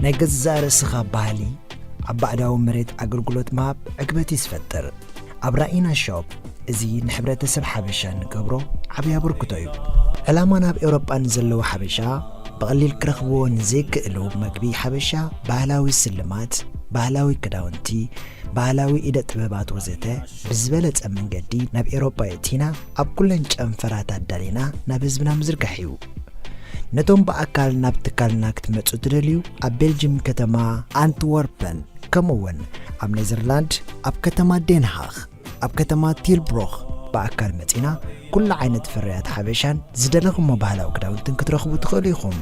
ናይ ገዛእ ርእስኻ ባህሊ ኣብ ባዕዳዊ መሬት ኣገልግሎት ምሃብ ዕግበት እዩ ዝፈጥር። ኣብ ራኢና ሾፕ እዚ ንሕብረተሰብ ሓበሻ እንገብሮ ዓብዪ ኣበርክቶ እዩ። ዕላማ ናብ ኤውሮጳ ንዘለዉ ሓበሻ ብቐሊል ክረኽብዎ ንዘይክእሉ መግቢ ሓበሻ፣ ባህላዊ ስልማት፣ ባህላዊ ክዳውንቲ፣ ባህላዊ ኢደ ጥበባት ወዘተ ብዝበለጸ መንገዲ ናብ ኤውሮጳ የእቲና ኣብ ኩለን ጨንፈራት ኣዳሊና ናብ ህዝብና ምዝርጋሕ እዩ። ነቶም ብኣካል ናብ ትካልና ክትመጹ ትደልዩ፣ ኣብ ቤልጅም ከተማ ኣንትወርፐን፣ ከምኡ እውን ኣብ ኔዘርላንድ ኣብ ከተማ ዴንሃኽ፣ ኣብ ከተማ ቲልብሮኽ ብኣካል መጺና ኩሉ ዓይነት ፍርያት ሓበሻን ዝደለኹሞ ባህላዊ ክዳውንትን ክትረኽቡ ትኽእሉ ኢኹም።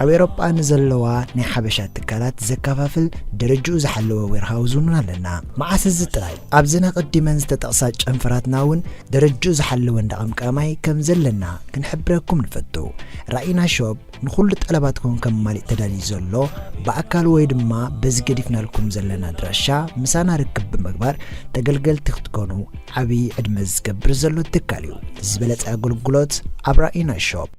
ኣብ ኤውሮጳ ንዘለዋ ናይ ሓበሻ ትካላት ዘከፋፍል ደረጅኡ ዝሓለወ ዌርሃውዝ እውን ኣለና። መዓስ እዚ ጥራይ፣ ኣብዘን ኣቐዲመን ዝተጠቕሳ ጨንፈራትና እውን ደረጅኡ ዝሓለወ እንዳ ቀምቃማይ ከም ዘለና ክንሕብረኩም ንፈቱ። ራኢና ሾፕ ንኹሉ ጠለባትኩም ከማልእ ተዳልዩ ዘሎ፣ ብኣካል ወይ ድማ በዚ ገዲፍናልኩም ዘለና ኣድራሻ ምሳና ርክብ ብምግባር ተገልገልቲ ክትኮኑ ዓብዪ ዕድመ ዝገብር ዘሎ ትካል እዩ። ዝበለጸ ኣገልግሎት ኣብ ራኢና ሾፕ።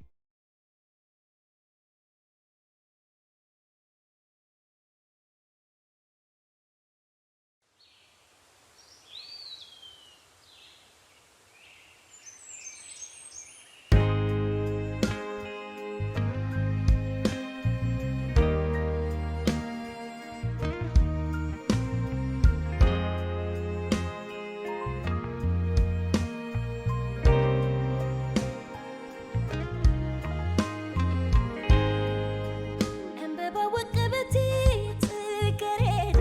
ዕምበባ ውቅብቲ ጽጌረዳ፣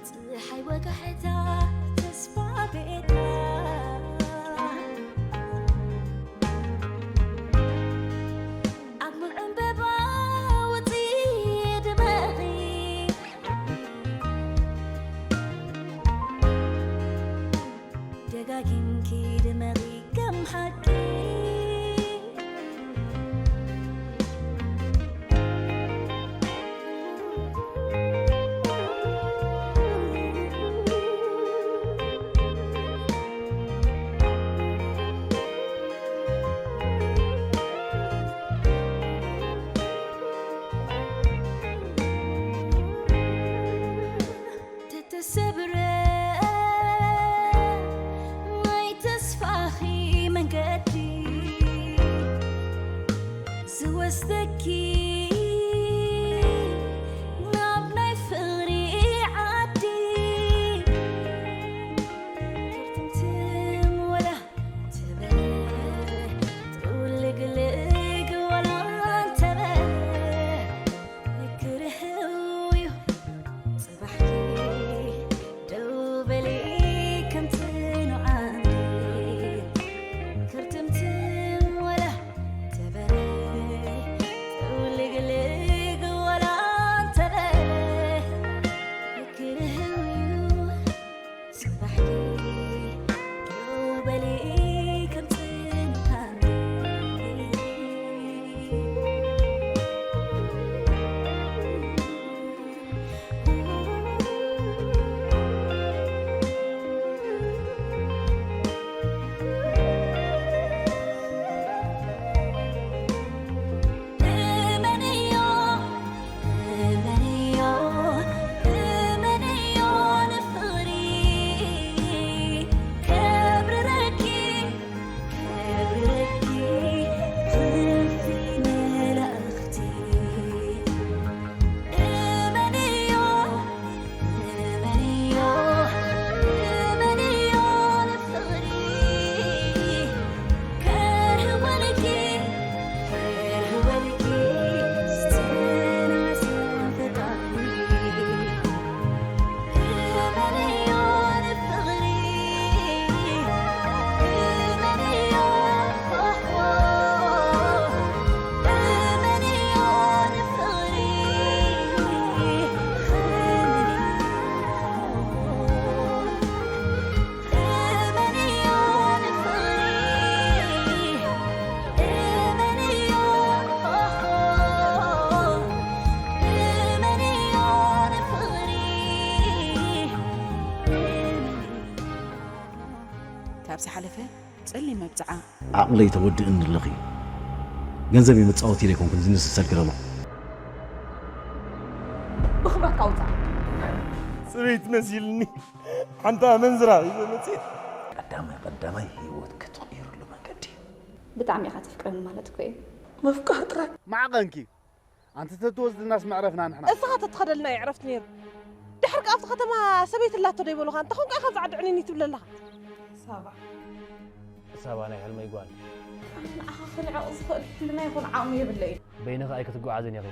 ጸሓይ ወጋሕታ ተስፋ ቤታ፣ ኣብ ሙን ዕምበባ ውጺ ድመቒ፣ ደጋጊምኪ ድመቒ ከም ሓቂ። ተተሰብረ ናይ ተስፋኺ መንገዲ ዝወስደኪ ናብ ናይ ፍቕሪ ዓዲ። ትምትም ወላ ትበል ጥውልግልግ ወላ እንተበል፣ ንግርህው እዩ ጽባሕኪ። ደው በሊ ከምቲ ንዓንዲ፣ ክርትምትም ወላ ተበለ፣ ጥውልግልግ ወላ እንተበለ፣ ንግርህው እዩ ጽባሕኪ። ደው በሊ ከምቲ ንዓንዲ። እመንዮ፣ እመንዮ፣ እመንዮ ንፍቕሪ ከብርረኪ። ከብርኪ ክንፊ መላእኽቲ፣ እመንዮ፣ እመንዮ፣ እመንዮ ንፍቕሪ ከርህወልኪ፣ ከርህወልኪ ዝተናዘ ፈጣሪ። ካብ ዝሓለፈ ጸሊም መብጽዓ። ዓቕለይ ተወድእኒ ኣለኺ። ገንዘብ የመጻወት ኢለ ኣይኮንኩን ዝንስሰልክ ዘሎ። ብኽብረትካ ውፃእ። ጽበይቲ መሲልኒ ሓንታ መንዝራ እዩ መጽእ። ቀዳማይ ቀዳማይ ህይወት ክትቕይርሉ መንገዲ። ብጣዕሚ ኢኻ ተፍቅረኒ ማለት እኮ እዩ። ምፍቃር ጥራይ ማዕቐንኪ ኣንቲ ተትወስድናስ መዕረፍና ንሕና። እስኻ ተትኸደልና የዕረፍቲ ነይሩ። ድሕር ከኣ ኣብቲ ከተማ ሰበይቲ ኣላቶ ዶ ይበሉኻ? እንተኾንካ ኢኻ ኣብዚ ዓዲ ዕንይንይ ትብል ኣለኻ። ሳባ ሳባ ናይ ሕልመይ ጓል። ኣነ ንዓኻ ክንዕቕ ዝኽእል ሕልና ይኹን ዓቕሚ የብለይን። በይንኺ ኣይክትጓዓዝን ኢኺ።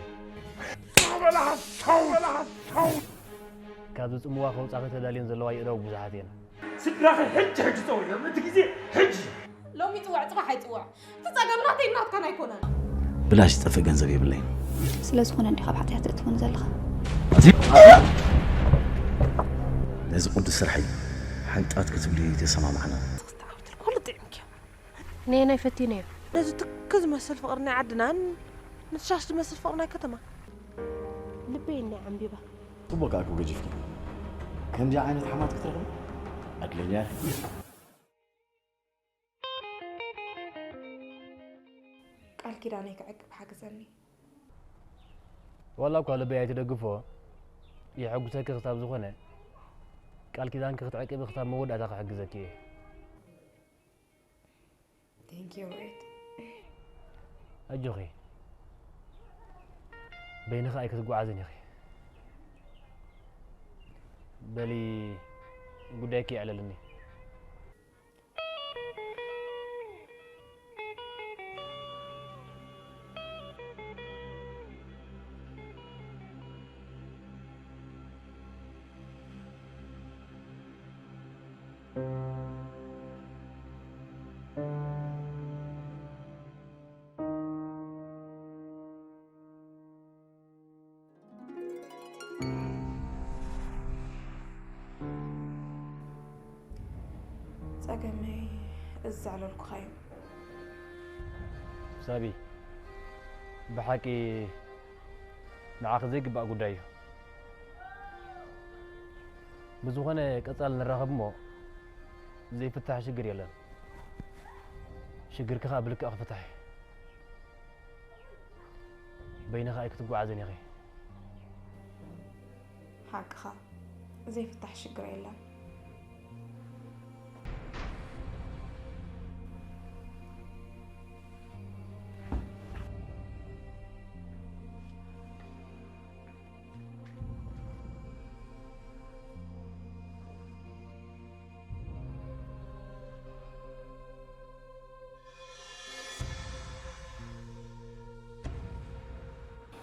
ካብዚ ጽምዋ ከውጻኺ ተዳልየን ዘለዋ የእዳው ብዙሓት እየን። ስድራኺ ሕጂ ሕጂ ጸውዕዮም፣ እቲ ግዜ ሕጂ። ሎሚ ይጽዋዕ ጽባሕ ኣይጽዋዕ እቲ ጸገም ናተይን ናትካን ኣይኮነን። ብላሽ ዝጠፍእ ገንዘብ የብለይን። ስለ ዝኾነ እንዲኻ ኣብ ሓጢኣት እትኾን ዘለኻ። ነዚ ቅዱስ ስርሐይ ሓንጣት ክትብሊ ተሰማማዕና። ክልጥዕምኪ ነየናይ ፈቲነዮ? ነዚ ትክ ዝመስል ፍቕሪ ናይ ዓድናን ንሻሽ ዝመስል ፍቕሪ ናይ ከተማ ልበይ ናይ ዓንቢባ ጽቡቅ ኣኩ ገጅፍኪ ከምዚ ዓይነት ሓማት ክትረኽቢ ዕድለኛ ኢኺ። ቃል ኪዳነይ ክዕቅብ ሓግዘኒ። ዋላ እኳ ልበይ ኣይትደግፎ የሐጉሰኪ ክሳብ ዝኾነ ቃል ኪዳንኪ ክትዕቅቢ ክሳብ መወዳእታ ክሕግዘኪ እየ። Thank you Red። ኣጆኺ በይንኺ ኣይክትጓዓዝን ኢኺ። በሊ ጉዳይኪ የዕለልኒ። ጸገመይ እዚ ዘዕለልኩኻ እዩ። ሳቢ ብሓቂ ንዓኺ ዘይግባእ ጉዳይ እዩ። ብዝኾነ ቀጻል ንራኸብ እሞ ዘይፍታሕ ሽግር የለን። ሽግርኪ ኸኣ ብልክዕ ክፍታሕ እዩ። በይንኺ ኣይክትጓዓዝን ኢኺ። ሓቅኻ ዘይፍታሕ ሽግር የለን።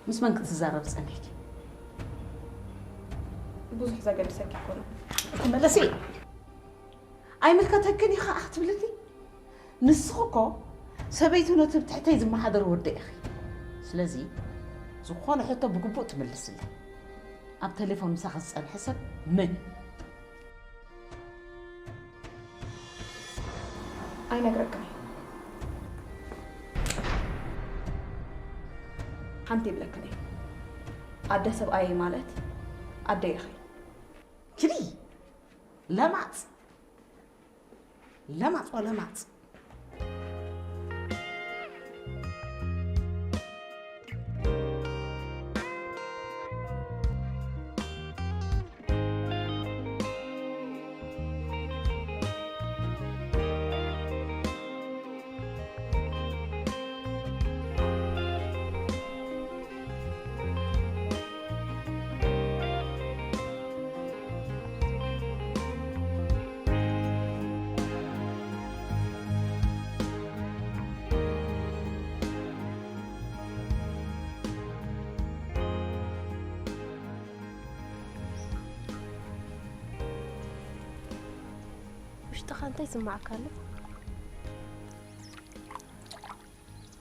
ምስ መን ክትዛረብ ጸኒሕኪ? ብዙሕ ዘገድሰኪ ኣይኮነን። ተመለሲ። ኣይምልከተክን እዩ ከዓ ክትብልኒ? ንስኺ እኮ ሰበይቱ ነቲ ብትሕተይ ዝመሓደር ወዲ ኢኺ። ስለዚ ዝኾነ ሕቶ ብግቡእ ትምልስለይ። ኣብ ቴሌፎን ምሳኺ ዝጸንሐ ሰብ መን እዩ? ኣይነግረክን እየ። ሓንቲ ይብለክን እየ። ኣደ ሰብኣየይ ማለት ኣደይ ኢኺ። ኪዲ ለማጽ ለማጽ ወለማጽ። ውሽጥኻ እንታይ ይስማዓካ ኣሎ?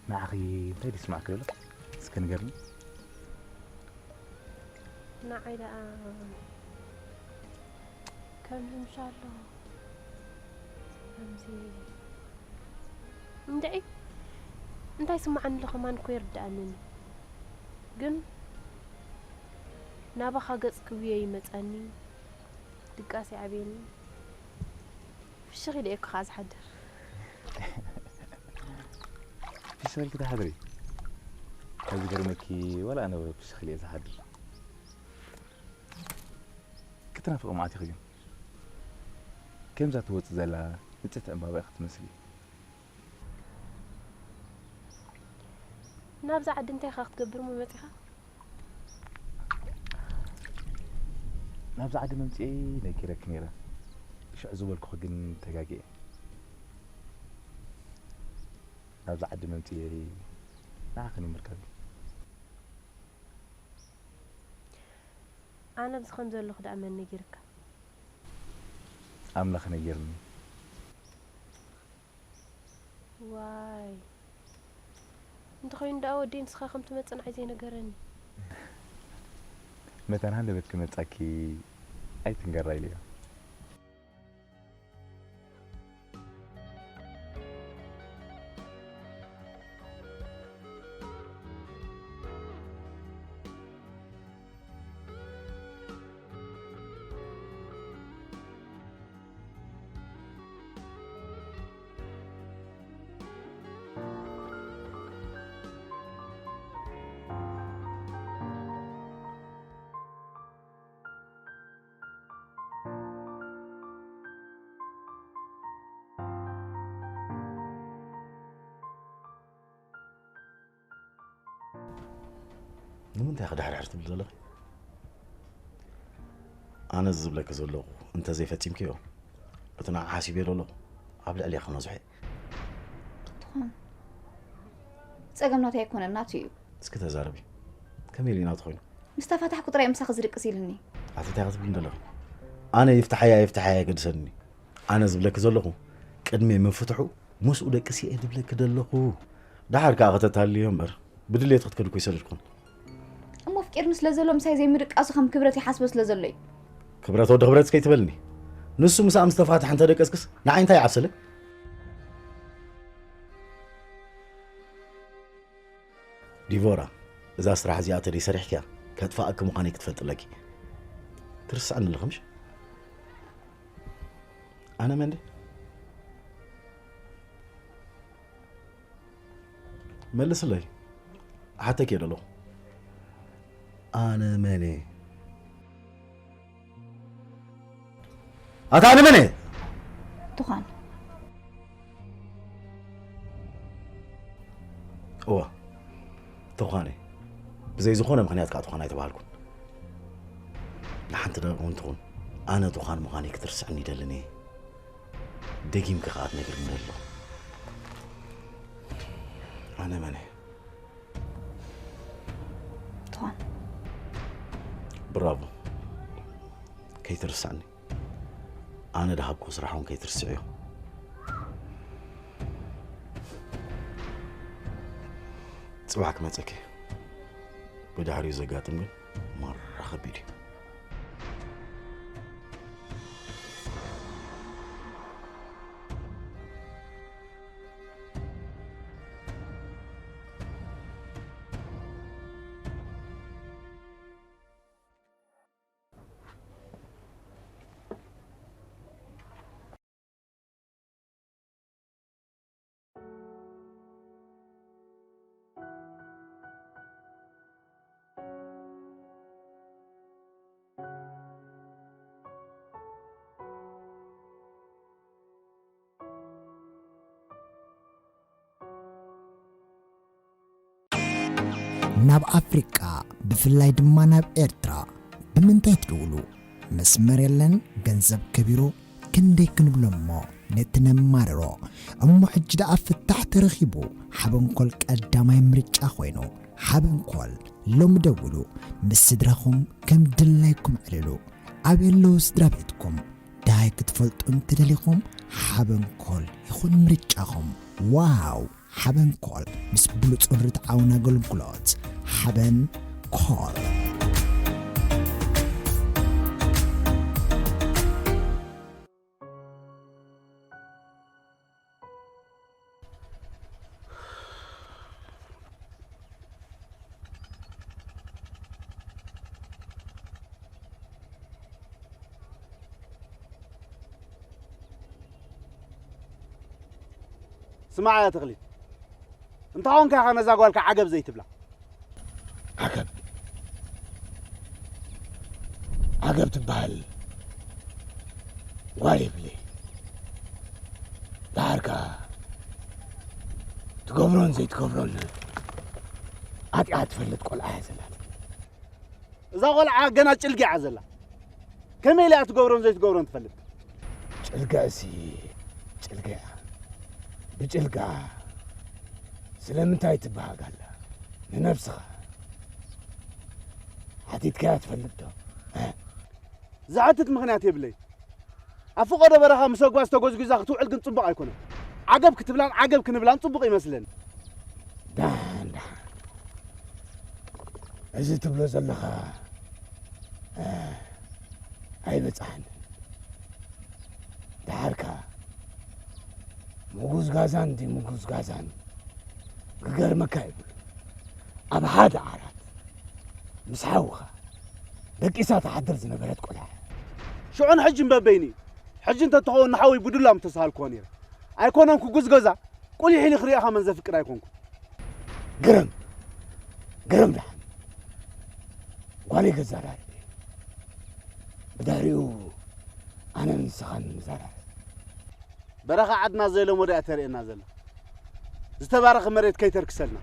ንዓኺ እንታይ ድስማዕኪ ዘሎ እስኪ ንገርኒ። ንዓይ ደኣ ከም ልምሻ ኣሎ ከምዚ እንድዒ እንታይ ስማዓኒ ኣሎ ከማን እኮ ይርድኣንን ግን ናባኻ ገጽ ክውየ ይመጸኒ ድቃስ ይዓብየኒ ፍሽኽ ኢለ እየ እኮ ከኣ ዝሓድር። ፍሽኽ ኢልኪ ትሓድሪ? ዝገርመኪ፣ ወላ ኣነ ብሽኽሊ እየ ዝሓድር። ክትናፍቒ መዓት ኢኺ ግን? ከምዛ ትወጽእ ዘላ ንጽህቲ ዕምባባ ኢኺ ትመስሊ። ናብዛ ዓዲ እንታይ ኢኻ ክትገብር እሞ መጺኻ? ናብዛ ዓዲ መምጽኤ ነጊረኪ ነይረ። ሽዑ ዝበልኩኺ ግን ተጋግየ። ናብዛ ዓዲ መምጽኤ ንዓኺ ንምርካብ። ኣነ ኣብዚ ከም ዘለኹ ደኣ መን ነጊርካ? ኣምላኽ ነጊርኒ። ዋይ። እንተኾይኑ ደኣ ወዲ ንስኻ ከም ትመጽእ ንዓይ ዘይነገረኒ። መታን ሃንደበት ክመጻኪ ኣይትንገራ ኢለዮ። ንምንታይ ኢኺ ድሕርሕር ትብሊ ዘለኺ? ኣነ ዝብለኪ ዘለኹ እንተዘይፈጺምክዮ፣ እቲ ንዓ ሓሲበዮ ዘለኹ ኣብ ልዕሌኺ ክነዝሖ እየ። ትኾን። ጸገም ናተይ ኣይኮነን፣ ናቱ እዩ። እስኪ ተዛረቢ። ከመይ ኢሉ እዩ ናቱ ኮይኑ? ምስ ተፋታሕኩ ጥራይ ምሳኺ ዝድቅስ ኢልኒ። ኣቲ እንታይ ክትብሊ ዘለኺ? ኣነ ይፍትሓያ ይፍትሓያ ኣይገድሰኒ። ኣነ ዝብለኪ ዘለኹ፣ ቅድሚ ምፍትሑ ምስኡ ደቅሲ እየ ዝብለኪ ዘለኹ። ደሓር ከኣ ከተታልልዮ እምበር፣ ብድሌት ክትከዲ እኮ ይሰደድኩን። እሞ ኣፍቂርኒ ስለ ዘሎ ምሳይ ዘይምድቃሱ ከም ክብረት ይሓስቦ ስለ ዘሎ እዩ። ክብረት ወዲ ክብረት እስከ ይትበልኒ። ንሱ ምስኣ ምስ ተፋትሐ እንተ ደቀስክስ ንዓይ እንታይ ይዓብሰለይ? ዲቮራ፣ እዛ ስራሕ እዚኣ ተደይ ሰሪሕክያ፣ ከጥፍኣኪ ምዃነይ ክትፈልጢ ኣለኪ። ትርስዕኒ ኣለኺ ምሽ? ኣነ መን ድየ? መልስለይ። ሓተኪ እየ ዘለኹ። ኣነ መን እየ? ኣታ ኣነ መን እየ? ትዃን። እዋ፣ ትዃን እየ። ብዘይ ዝኾነ ምኽንያት ከዓ ትዃን ኣይተባሃልኩን። ንሓንቲ ደቂቕ እውን ትኹን፣ ኣነ ትዃን ምዃነይ ክትርስዕኒ ይደልን እየ። ደጊምኪ ከዓ ትነግርኒ ኣለኹ። ኣነ መን እየ? ትዃን። ብራቮ። ከይትርስዕኒ። ኣነ ድሃብኩ ስራሕ እውን ከይትርስዕዮ። ጽባሕ ክመጸኪ። ብድሕሪኡ ዘጋጥም ግን ማራ ከቢድ እዩ። ናብ ኣፍሪቃ፣ ብፍላይ ድማ ናብ ኤርትራ ብምንታይ ትድውሉ? መስመር የለን፣ ገንዘብ ከቢሩ፣ ክንደይ ክንብሎ እሞ ነቲ ነማርሮ። እሞ ሕጂ ደኣ ፍታሕ ተረኺቡ፣ ሓበንኮል ቀዳማይ ምርጫ ኮይኑ። ሓበንኮል ሎሚ ደውሉ፣ ምስ ስድራኹም ከም ድላይኩም ዕልሉ። ኣበይ ኣለዉ ስድራ ቤትኩም? ደሃይ ክትፈልጡ እንተደሊኹም፣ ሓበንኮል ይኹን ምርጫኹም። ዋው! ሓበንኮል ምስ ብሉጽን ርትዓውን ኣገልግሎት። ሓበን ኮል። ስማዕ ያ ተኽሊት፣ እንታይ ኾንካ ኢኻ ነዛ ጓልካ ዓገብ ዘይትብላ? ገብ ትበሃል ጓል የብለይ። ደሓር ከኣ ትገብሮን ዘይትገብሮን ኣጢኣ ትፈልጥ ቆልዓ እያ ዘላትኒ። እዛ ቆልዓ ገና ጭልጋ እያ ዘላ። ከመይ ኢላ እያ ትገብሮን ዘይትገብሮን ትፈልጥ? ጭልጋ'ሲ ጭልጋ እያ። ብጭልጋ ስለምንታይ ትበሃግ ኣላ? ንነብስኻ ሓቲትካያ ትፈልጥ ዶ? እ? ዝሓትት ምኽንያት የብለይ። ኣብ ፈቐዶ በረኻ ምስ ኣጓዝ ተጎዝጒዛ ክትውዕል ግን ጽቡቕ ኣይኮነን። ዓገብ ክትብላን ዓገብ ክንብላን ጽቡቕ ይመስለኒ። ደሓን፣ ደሓን። እዚ ትብሎ ዘለኻ፣ እ፣ ኣይበጽሓንን። ደሓር ከኣ ምጉዝጋዛን ዲምጉዝጋዛን ክገርመካ የብሉን። ኣብ ሓደ ዓራት ምስ ሓውኻ ደቂሳ ትሓድር ዝነበረት ቆልዓ። ሽዑን ሕጅን በበይኑ እዩ። ሕጂ እንተትኸውን ንሓወይ ብዱላ ምተሳሃልክዎ ነይረ። ኣይኮነን ክጉዝገዛ፣ ቁሊሕ ኢሉ ክርእኻ መን ዘፍቅድ ኣይኮንኩን። ግርም፣ ግርም ደሓን። ጓለይ ገዛራርብ እየ። ብድሕሪኡ ኣነን ንስኻን ንዛራረብ። በረኻ ዓድና ዘይለመዶ እያ ተርእየና ዘላ። ዝተባረኸ መሬት ከይተርክሰልና።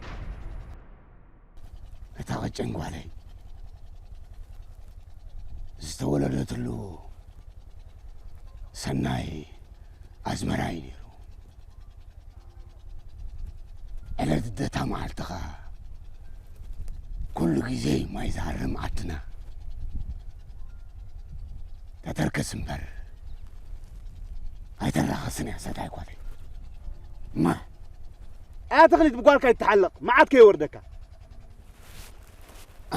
እታ ቐጭን ጓለይ ዝተወለደትሉ ሰናይ ኣዝመራ እዩ ነይሩ። ዕለት ልደታ መዓልቲ ኸኣ ኩሉ ግዜ ማይ ዝሃርም ዓድና። ተተርከስ እምበር ኣይተራኸስን እያ ሰታይ ጓለይ። እማ፣ ኣያ ተኽሊት ብጓልካ ይተሓለቕ፣ መዓት ከይወርደካ።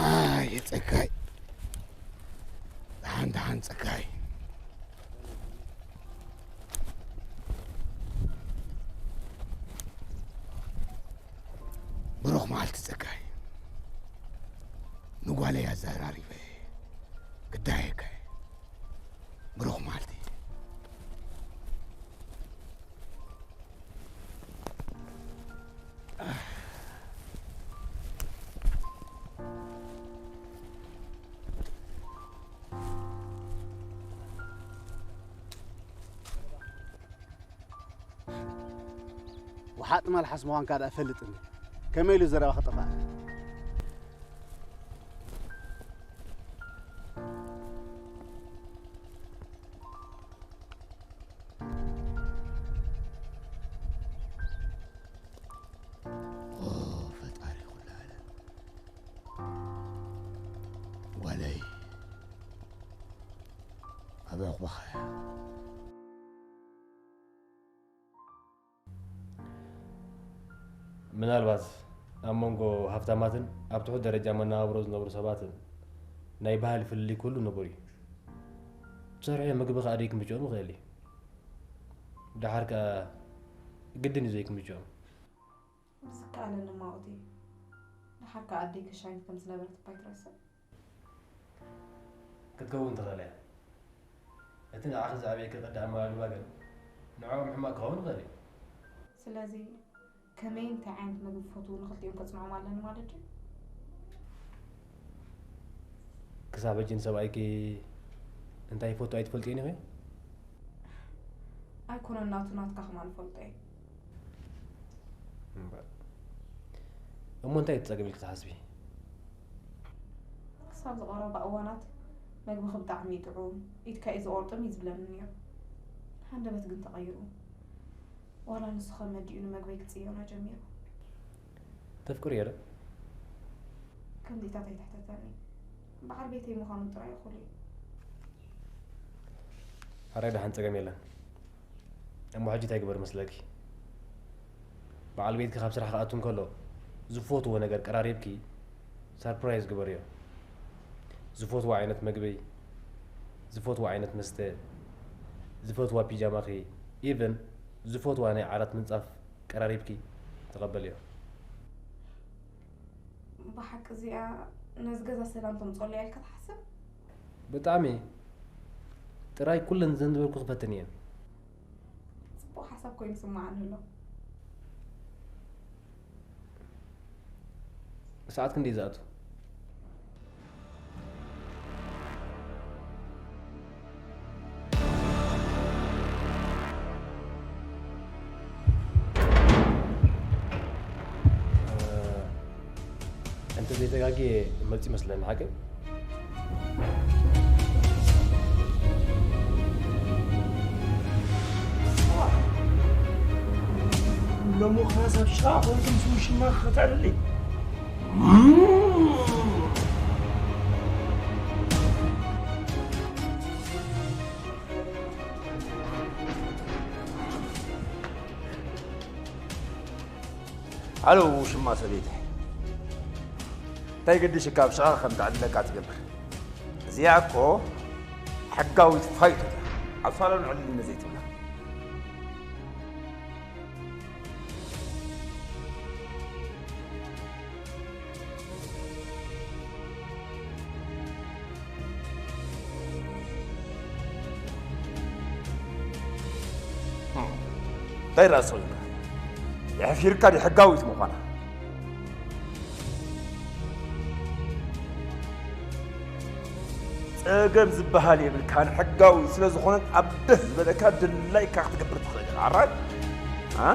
ኣየ ጸጋይ፣ ደሓን ደሓን ጸጋይ። ብሩኽ መዓልቲ ጸጋይ። ንጓለይ ኣዘራሪበ ክዳየካ እየ። ብሩኽ መዓልቲ። ወሓጥ መልሓስ ምዃንካ ደኣ እፈልጥ እንዴ? ከመይ ኢሉ ዘረባ ክጠፍኣካ? ኦ ፈጣሪ ኩሉ ዓለም፣ ጓለይ ኣብ ዕቑባኻ እያ። ምናልባት ኣብ መንጎ ሃብታማትን ኣብ ትሑት ደረጃ መነባብሮ ዝነብሩ ሰባትን ናይ ባህሊ ፍልልይ ክህሉ ንቡር እዩ። ትሰርሕዮ ምግቢ ከኣ ደይክምችኦም ይኽእል እዩ። ደሓር ከኣ ግድን እዩ ዘይክምችኦም። ዝከኣለኒ ማኦት እዩ። ደሓር ከኣ ኣደይ ከሻይት ከም ዝነበረት እባ ኣይትረስዕ። ክትከውን ትኽእል እያ። እቲ ንዓኺ ዘዕበየኪ ቅዲ ኣመጋግባ ግን ንዕኦም ሕማቕ ክኸውን ይኽእል እዩ። ስለዚ ከመይን እንታይ ዓይነት ምግቢ ክፈትዉ ንኽልቲኦም ከጽንዖም ኣለኒ ማለት ድዩ? ክሳብ ሕጂ ንሰብኣይኪ እንታይ ይፈቱ ኣይትፈልጥዮን ኢኺ? ኣይኮነን ናቱ ናትካ ከማን እፈልጦ እየ። እምበር። እሞ እንታይ እዩ እቲ ጸገም ኢልኪ ትሓስቢ? ክሳብ ዝቐረባ እዋናት መግብኺ ብጣዕሚ እዩ ጥዑም፣ ኢድካ እዩ ዝቖርጥም እዩ ዝብለኒ ነይሩ። ሃንደበት ግን ተቐይሩ። ዋላ ንሱ ኸ መዲኡ ንመግበይ ክጽየና ጀሚሩ። ተፍቅርዮ ዶ? ከምዚታት ኣይትሕተተኒ። በዓል ቤተይ ምዃኑ ጥራይ እኹል እዩ። ሓራይ ደሓን ጸገም የለን። እሞ ሕጂ እንታይ ግበር መስለኪ? በዓል ቤትኪ ካብ ስራሕ ክኣቱ እንከሎ ዝፈትዎ ነገር ቀራሪብኪ ሰርፕራይዝ ግበርዮ። ዝፈትዋ ዓይነት መግቢ፣ ዝፈትዋ ዓይነት መስተ፣ ዝፈትዋ ፒጃማኺ፣ ኢቨን ዝፈትዋ ናይ ዓራት ምንጻፍ ቀራሪብኪ ተቐበልዮ። ብሓቂ እዚኣ ነዚ ገዛ ሰላም ተምጽኣሉ እያ ኢልካ ትሓስብ? ብጣዕሚ ጥራይ ኩለን ዘን ዝበልኩ ክፈትን እየን። ጽቡቕ ሓሳብ ኮይኑ ይስምዓኒ ኣሎ። ሰዓት ክንደይ ዝኣቱ? ተጋጌ መጽ ይመስለኒ ሓቂ። ሎሚ ኸሳብ ሽኻ ኮንኩም ስሙ ሽማ ክኸታልልይ። ኣሎ፣ ሽማ ሰበይቲ። እንታይ ገዲሽካ ኣብ ሽኻ ከም ተዕልለካ ትገብር? እዚኣ እኮ ሕጋዊት ፋይቶ እያ። ኣብ ሳሎን ዕልልነት ዘይትብላ። እንታይ ራእሲ ኮይንካ? የሕፊርካ ድዩ ሕጋዊት ምዃና? ጸገም ዝበሃል የብልካን፣ ሕጋዊ ስለ ዝኾነት ኣብ ደስ ዝበለካ ድላይካ ክትገብር ትኽእል ኢኻ። ኣራይ? ኣ?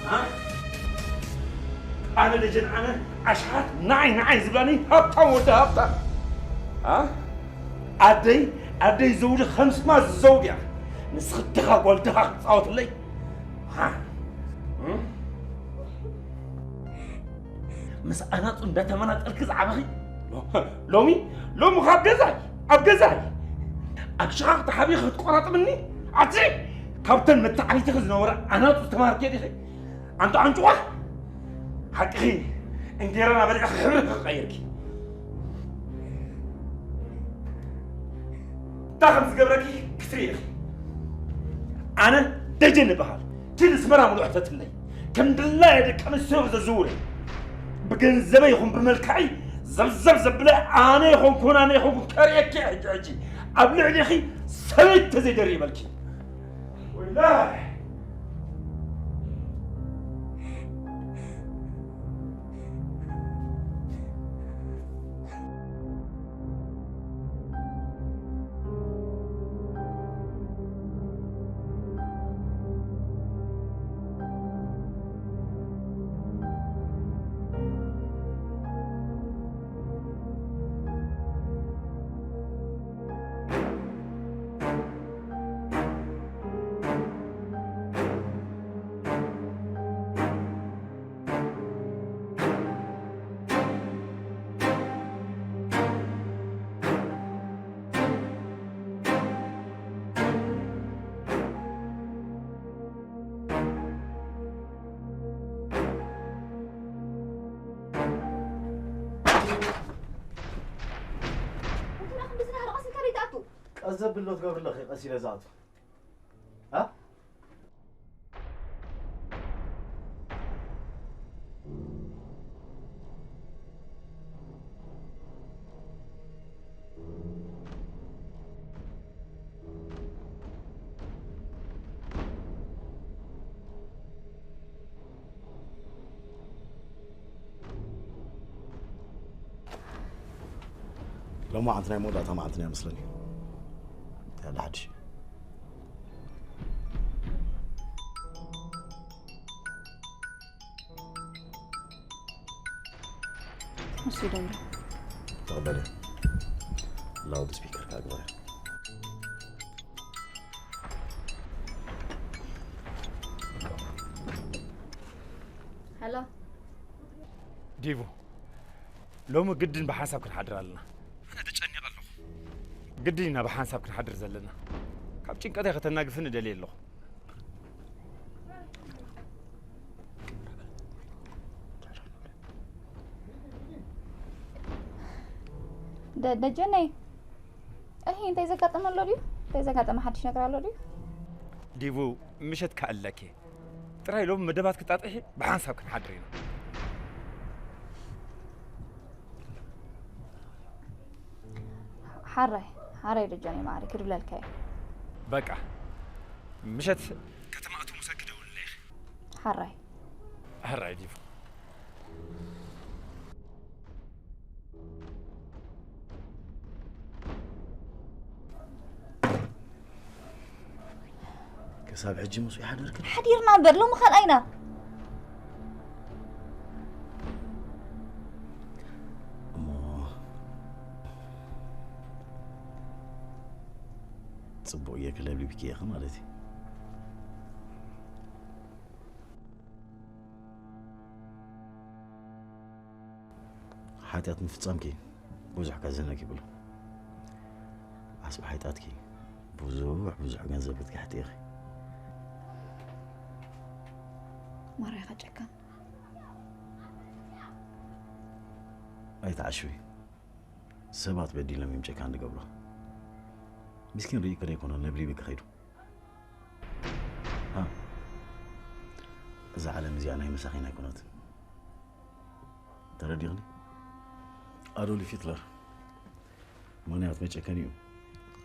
ኣ? ኣነ ደጀን ኣነ ኣሽሓት ንዓይ ንዓይ ዝብላኒ ሃብታም ወዲ ሃብታም። ኣ? ኣደይ ኣደይ ዘውዲ ከምስማ ዘውዲ እያ። ንስኺ ድኻ ጓል ድኻ ክትጻወትለይ? ሃ? እም? ምስ ኣናጹ እንዳተመናጠልኪ ዝዓበኺ? ሎ-፣ ሎሚ ሎሚ ካብ ገዛይ ኣብ ገዛይ ኣብ ሽቓቕ ተሓቢኺ ክትቆራጥምኒ? ኣቲ ካብተን መተዓቢትኺ ዝነበራ ኣናጹ ዝተማሃርኪ ዲኺ? ኣንቱ ኣንጭዋ፣ ሓቅኺ፣ እንጌራና በሊዕኺ ሕብሪ ክቐይርኪ። እንታይ ከም ዝገብረኪ ክትርኢ ኢኺ። ኣነ ደጀን እበሃል። እቲ ንስመራ ምሉእ ሕተትለይ። ከም ድላየ ደቂ ኣንስትዮ ዘዝውረ። ብገንዘበይ ይኹን ብመልክዐይ ዘብዘብ ዘብለ ኣነ ይኹንኩን ኣነ ይኹንኩን ከርእየኪ ሕጂ ሕጂ። ኣብ ልዕሊኺ ሰበይቲ ተዘይደሪበልኪ። ወይላይ! እንትና ክንዲ ዝናህሪ ቀስ ኢልካ ደይትኣቱ። ቀስ ዘብል ዶ ትገብሪ ኣለኺ ቀስ ኢለ ዝኣቱ? ኣ? ሎማዓንቲ ናይ መወዳእታ መዓልትና ይመስለኒ። እንታይ ኣሎ ሓድሽ? ንሱ ይደውል። ተቐበለ። ላውድ ስፒከር ካግበረ። ሄሎ። ዲቡ፣ ሎሚ ግድን ብሓንሳብ ክንሓድር ኣለና። ኣነ ተጨኒቐ ኣለኹ። ግድን ኢና ብሓንሳብ ክንሓድር ዘለና። ካብ ጭንቀተይ ከተናግፍኒ ደልየ ኣለኹ። ደ-፣ ደጀነይ፣ እሂ፣ እንታይ ዘጋጠመ ኣሎ ድዩ? እንታይ ዘጋጠመ ሓድሽ ነገር ኣሎ ድዩ? ዲቡ፣ ምሸት ከእለኪ። ጥራይ ሎም መደባት ክጣጥሒ ብሓንሳብ ክንሓድር ኢና። ሓራይ፣ ሓራይ ደጀነይ ማዕሪ ክድብለልካ እየ። በቃ፣ ምሸት ከተማ ኣቶ ሙሳ ክደውልለይ ኢኺ። ሓራይ። ሕራይ ዲፉ። ክሳብ ሕጂ ምስኡ ይሓደርክን? ሓዲርና እምበር ሎሚ ካልኣይና። እሞ ጽቡቕ እየ ክለብልብኪ እየ ማለት እዩ። ሓጢኣት ምፍጻምኪ ብዙሕ ከዝህነኪ ይብሎ። ዓስቢ ሓይጣትኪ ብዙሕ ብዙሕ ገንዘብ ክትግሕጢ ኢኺ። ማራይኻ ጨካን። ኣይትዓሽዊ። ሰባት በዲሎም እዮም ጨካን ዝገብሩ። ምስኪን ርኢኪ ዶ ኣይኮነን ለብሊብኪ ከይዱ። እዛ ዓለም እዚኣ ናይ መሳኺን ኣይኮነትን። ተረዲኽኒ? ኣዶልፍ ሂትለር ምኽንያት መጨከኒኡ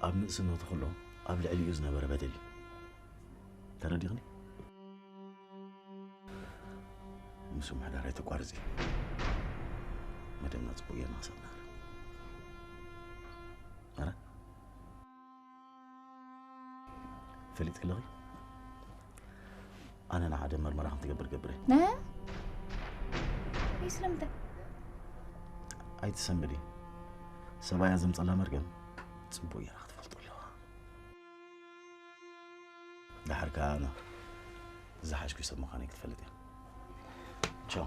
ኣብ ንእስነቱ ከሎ ኣብ ልዕሊኡ ዝነበረ በደል እዩ። ተረዲኽኒ? ምስ ምሕዳር ኣይተቋርጺ። መደብና ጽቡቕ ጌርና ክሳብ ንሃር። ኣረ? ፈሊጥኪ ኣለኺ? ኣነ ንሓደ መርመራ ከም ትገብር ገብረ። እ? ወይ ስለምንታይ? ኣይትሰንብዲ። ሰብኣያ ዘምጸላ መርገም ጽቡቕ ጌራ ክትፈልጦ ኣለዋ። ደሓር ከኣ ኣነ ዝሓሽኩ ሰብ ምዃነይ ክትፈልጥ እያ። ቻው።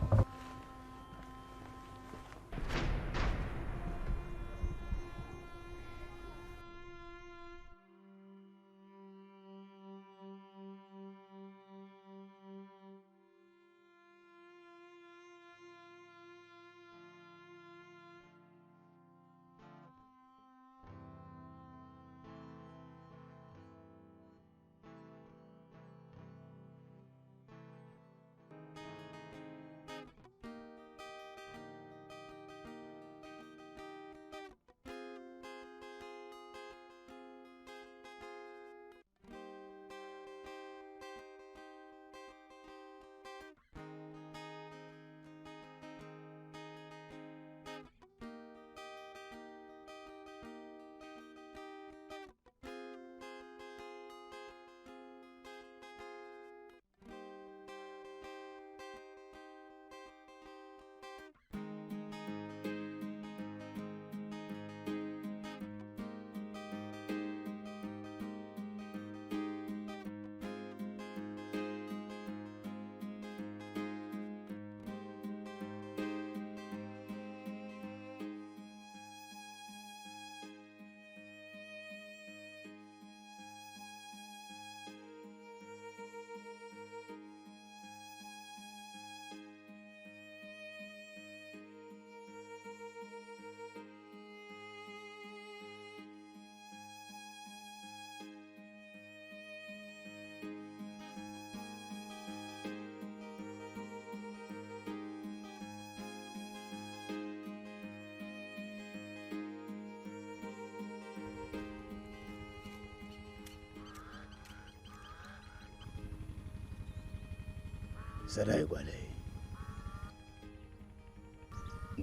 ሰዳይ ጓለይ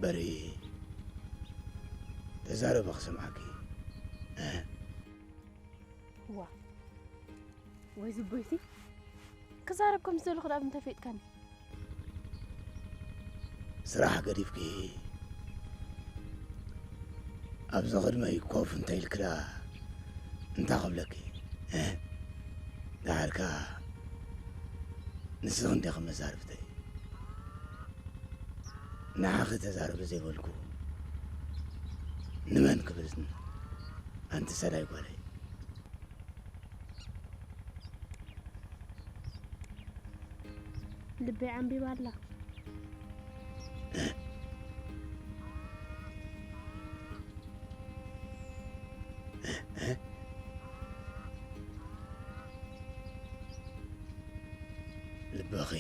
በሪ ተዛረበ ክሰምዓኪ። ዋ ወይ ዝቦይቲ ክዛረብ ከም ዝደለኹ ዳብ እንተፈጥካኒ። ስራሕ ገዲፍኪ ኣብዚ ቅድመይ ኮፍ እንተ ኢልክዳ እንታይ ክብለኪ? እ? ደሓርካ ንስኺ እንዲኺ መዛርብተይ። ንዓኺ ተዛረቢ ዘይበልኩ ንመን ክብል? ኣንቲ ሰዳይ ጓለይ። ልበይ ዓምቢባ ኣላ። ልበኺ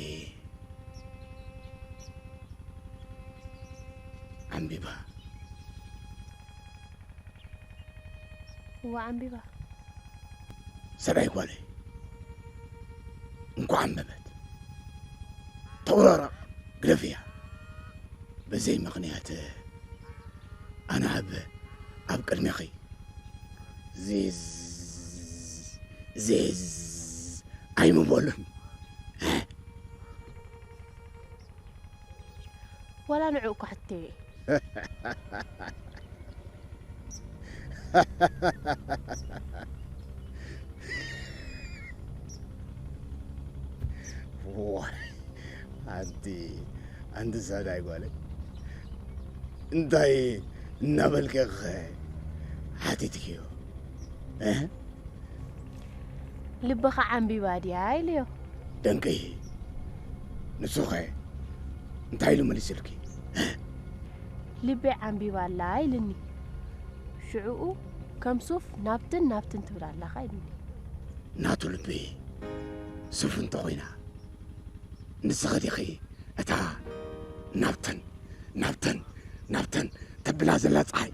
ዓምቢባ። እዋ ዓምቢባ። ሰብኣይ ጓለይ እንኳዕ ኣንበበት። ተውረራ ግደፍያ። ብዘይ ምኽንያት ኣነ ኣብ ኣብ ቅድሜኺ ዚዝ ዚዝ ኣይምበሉን። ዋላ ንዕኡ እኳ ሕተዮ እየ። ዋይ ኣንቲ ኣንቲ ሰዳይ ጓለይ እንታይ እናበልከ ሓቲትክዮ? ልብኻ ዓንቢባ ድያ ኢለዮ። ደንቀይ ንሱኸ እንታይ ኢሉ መሊስልኪ? ልበይ ዓንቢባ ኣላ ኢልኒ። ሽዕኡ ከም ሱፍ ናብትን ናብትን ትብል ኣላኻ ኢልኒ። ናቱ ልቢ ሱፍ እንተኾይና ንስኺ ዲኺ እታ ናብተን ናብተን ናብተን ተብላ ዘላ ፀሓይ?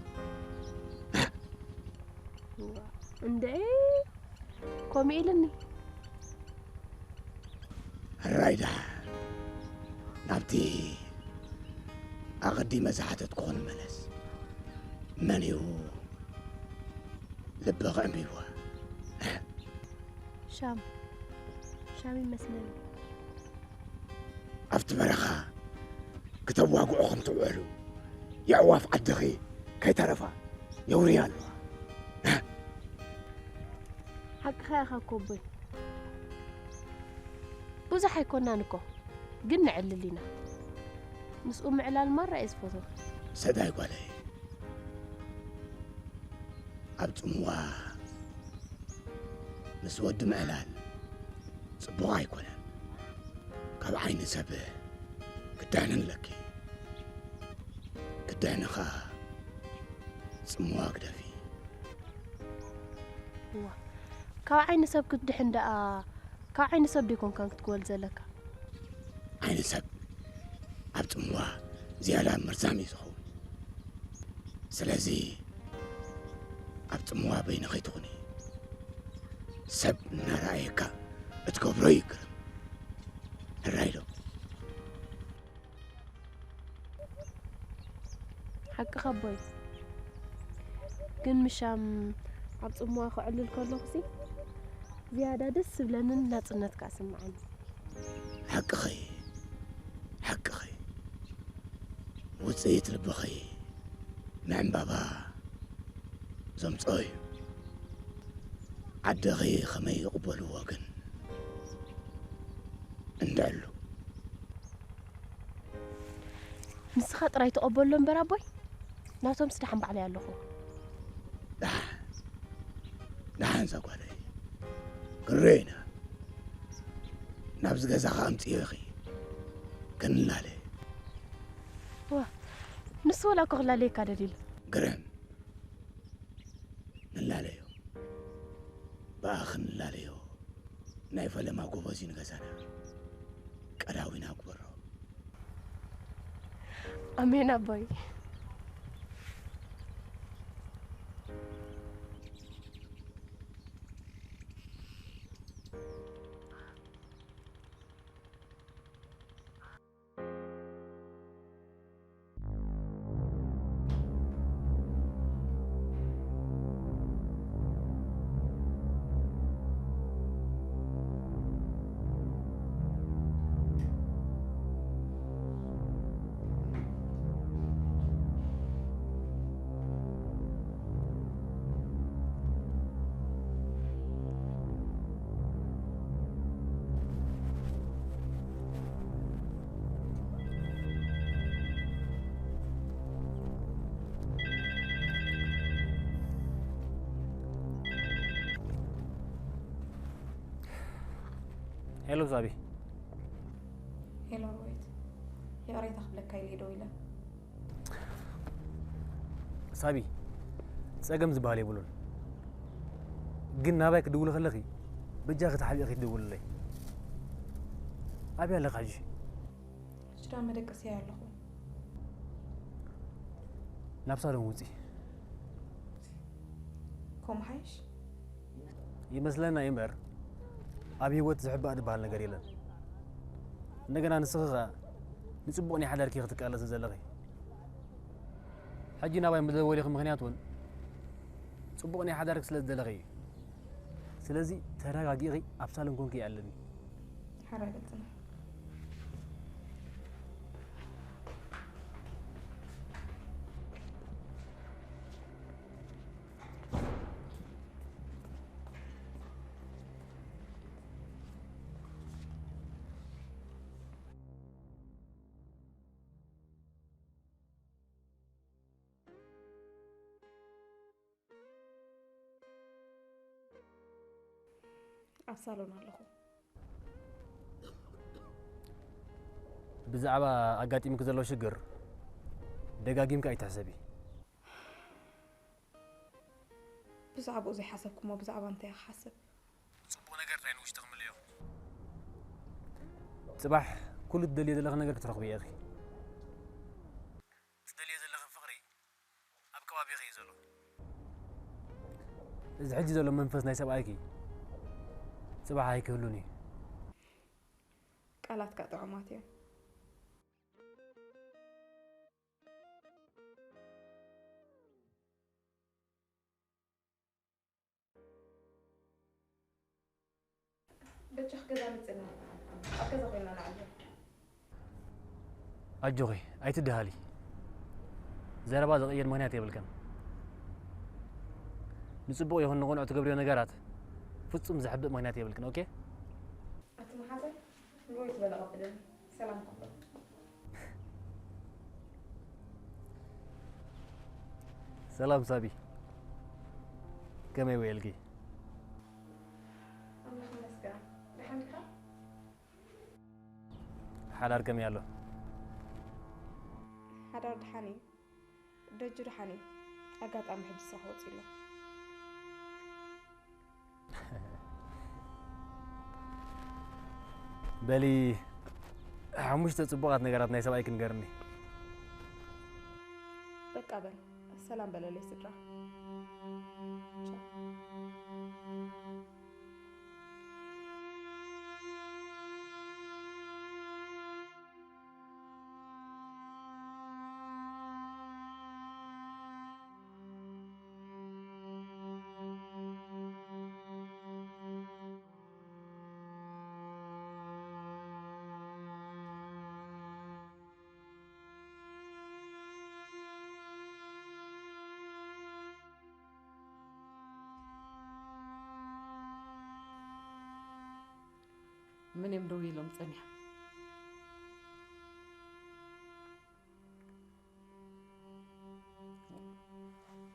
እንድዒ ከምኡ ኢልኒ። ሕራይ ደሓን ናብቲ ኣቐዲመ ዝሓተትኩኹ ንመለስ። መን እዩ ልብኺ ኣንቢብዋ? ሻም ሻም ይመስለኒ። ኣብቲ በረኻ ክተዋግዑ ከም ትውዕሉ የዕዋፍ ዓድኺ ከይተረፋ የውርያ ኣለዋ። ሓቅኻ ኢኻ ኮቦይ። ብዙሕ ኣይኮናን እኮ ግን ንዕልል ኢና። ምስኡ ምዕላል ማራ እየ ዝፈትዎ። ሰዳይ ጓለይ ኣብ ጽምዋ ምስ ወዲ ምዕላል ጽቡቕ ኣይኮነን። ካብ ዓይኒ ሰብ ክድሕኒ ኣለኪ። ክድሕኒ ኸኣ ጽምዋ ግደፊ። እዋ ካብ ዓይኒ ሰብ ክትድሕን ደኣ ካብ ዓይኒ ሰብ ደይኮንካን ክትግበል ዘለካ። ዓይኒ ሰብ ኣብ ጽምዋ ዝያዳ መርዛም እዩ ዝኸውን። ስለዚ ኣብ ጽምዋ በይንኺ ትኹኒ። ሰብ እናረኣየካ እትገብሮ ይግርም። ሕራይ ዶ? ሓቅኻ ኣቦይ። ግን ምሻም ኣብ ጽምዋ ክዕልል ከለኹሲ ዝያዳ ደስ ዝብለንን ናጽነት ከኣ ስምዓኒ። ሓቅኺ ሓቅኺ ውፅኢት ልብኺ ንዕምባባ ዘምፅኦ እዩ። ዓድኺ ከመይ ይቕበልዎ ግን እንድዕሉ። ንስኻ ጥራይ ተቐበሎ እምበር ኣቦይ፣ ናቶምስ ደሓን ባዕለይ ኣለኹ። ደሓን ደሓን ዛጓለይ ክንሪኦ ኢና። ናብዚ ገዛ ከኣ ኣምፅዮ ኢኺ ክንላለ። ዋ ንሱ ወላ እኮ ክላለየካ ደልዩ ኣሎ። ግርም ንላለዮ ብኣ ክንላለዮ ናይ ፈለማ ጎበዝ እዩ ንገዛና ቀዳዊና ግበሮ። ኣሜን ኣቦይ። ሄሎ ዛቢ። ሄሎ ሮቤት፣ ይቕሬታ ክብለካ ኢለ ደው ኢለ። ሳቢ፣ ጸገም ዝበሃል የብሉን። ግን ናባይ ክድውል ከለኺ በጃኺ ተሓቢእኺ ትደውልለይ። ኣበይ ኣለኺ ሕጂ? ሽዳ መደቀስያ ኣለኹ። ናብ ሳሎን ውጺ። ኮም ሓይሽ? ይመስለና እምበር ኣብ ህይወት ዝሕባእ ዝበሃል ነገር የለን። እንደገና ንስኺ ኸኣ ንጽቡቕ ናይ ሓዳርኪ ክትቃለሲ ዘለኺ። ሕጂ ናባይ ምደወሊኺ ምኽንያት እውን ጽቡቕ ናይ ሓዳርኪ ስለ ዝደለኺ እዩ። ስለዚ ተረጋጊኺ ኣብ ሳሎን ኮንኪ ኣለኒ። ሓራይ ቅጽና። ኣብ ሳሎን ኣለኹ። ብዛዕባ ኣጋጢሙኪ ዘሎ ሽግር ደጋጊምካ ኣይትሕሰቢ። ብዛዕባኡ ዘይሓሰብኩሞ ብዛዕባ እንታይ ክሓስብ? ጽቡቕ ነገር ናይ ንውሽጢ ክምልዮ። ጽባሕ ኩሉ ትደልዮ ዘለኺ ነገር ክትረኽብዮ ኢኺ። ትደልዮ ዘለኺ ፍቕሪ ኣብ ከባቢኺ እዩ ዘሎ። እዚ ሕጂ ዘሎ መንፈስ ናይ ሰብኣይኪ ጽባሕ ኣይክህሉን እዩ። ቃላትካ ጥዑማት እዮም። በጃኽ ገዛ ምጽና። ኣብ ገዛ ኮይና ንዓልዮ። ኣጆኺ ኣይትድሃሊ። ዘረባ ዝቕይር ምኽንያት የብልክን። ንጽቡቕ ይኹን ንቕኑዕ ትገብርዮ ነገራት ፍጹም ዘሕብእ ምኽንያት የብልክን። ኦኬ? ኣቲ መሓዘ ንወይ ዝበለ ቀብለኒ። ሰላም ክብሎ። ሰላም ሳቢ፣ ከመይ ውዒልኪ? ኣምላኽ ይመስገን። ደሓን ዲኻ? ሓዳር ከመይ ኣሎ? ሓዳር ደሓን እዩ። ደጁ ደሓን እዩ። ኣጋጣሚ ሕጂ ስራሕ ወጺኡ ኣሎ። በሊ ሓሙሽተ ጽቡቓት ነገራት ናይ ሰብኣይኪ ንገርኒ። በቃ በል፣ ሰላም በለለይ ስድራ። ቻው። መን እዮም ደው ኢሎም ጸኒሖም?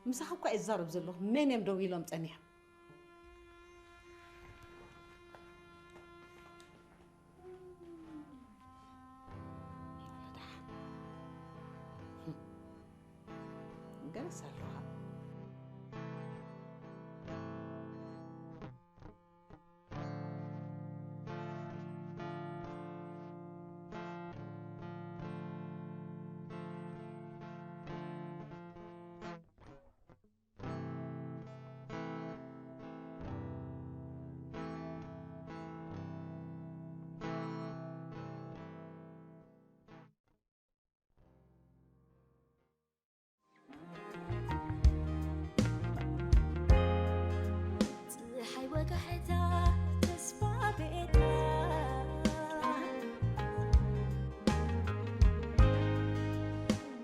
ምሳኻ እኳ እዛረብ ዘለኹ፣ መን እዮም ደው ኢሎም ጸኒሖም? ገለስ ኣለኻ። ጸሓይ ወጋሕታ ተስፋ ቤታ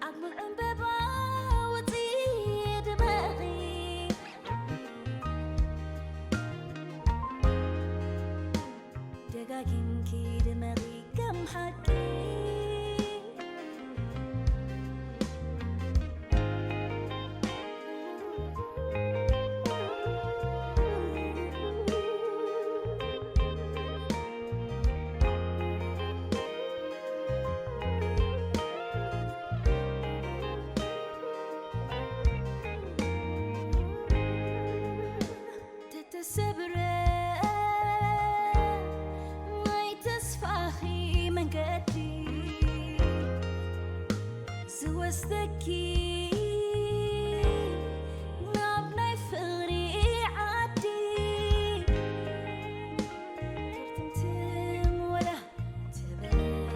ኣብ ዕምበባ ወጺ ድመቒ ደጋጊምኪ ድመቒ ከም ሓቂ። ተተሰብረ ናይ ተስፋኺ መንገዲ ዝወስደኪ ናብ ናይ ፍቕሪ ዓዲ። ክርትምትም ወላ ትበል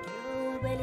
ደው በሊ